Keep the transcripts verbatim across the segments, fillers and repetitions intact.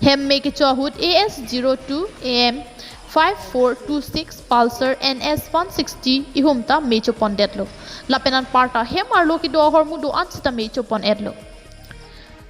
Hem me kecho ahut A S zero two A M five four two six Pulsar N S one sixty ihum ta me chopondetlo. Lapen anparta hem arlo kedo ahormu do-an sita me chopon-etlo.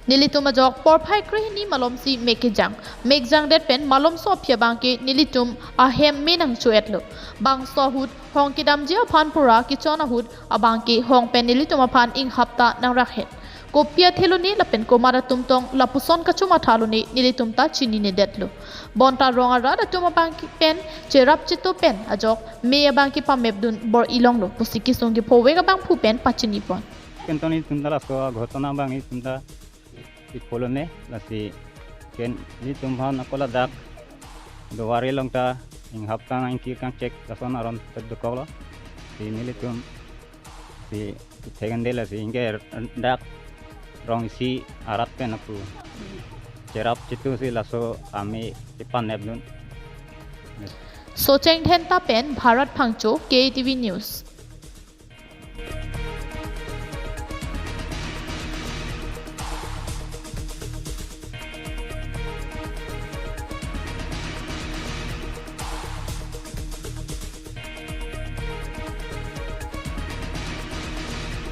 Nelitum ajok porphai krehini malomsi me kejang. Me kejangdet pen malomso aphi abangke nelitum ahem me nangcho-etlo. Bangso ahut hong kedamji aphan pura kechon ahut abangke hong pen nelitum aphan inghap ta nangrakhet. Kopi athe lone lapen komat atum tong lapuson kachomatha lone nelitum ta chininedetlo. Bonta rong arat atum abangke pen cherap chetu pen ajok me abangke pamepdun bor-ilonglo pusi kesung kephovek abangphu pen pachinipon. Kentoni tum ta laso aghotona abang itum ta ipolone lasi ken nelitum aphan ako ladak duar along ta inghap ta nangkir kangchek lason aron tep dokoklo. Si nelitum si ithek ande lasi ingke dak rong isi arat pen ako cherap chetu si laso ame kepanepdun. Socheng Dhenta pen Bharat Phangcho, K A T V News.